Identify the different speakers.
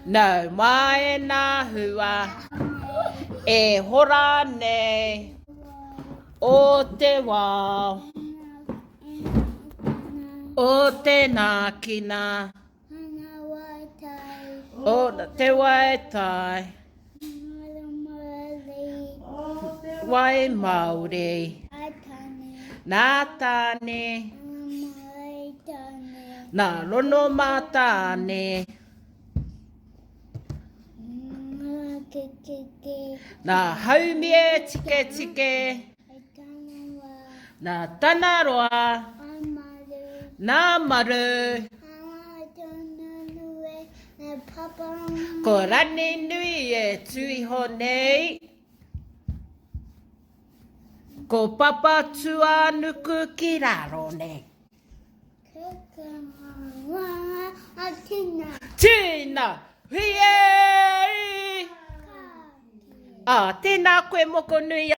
Speaker 1: Nau mai e nā hua e hora nei o te wao, o te nākina, o te waitai, wai Māori, nā Tāne, nā Ronomātāne. Nā Haumie Tiketike. Nā Tanaroa. Nā Maru. Ko Ranginui e tū iho nei. Ko Papatūānuku ki raro nei. Tina! Hui e! Ā, tēnā koe Mokonui.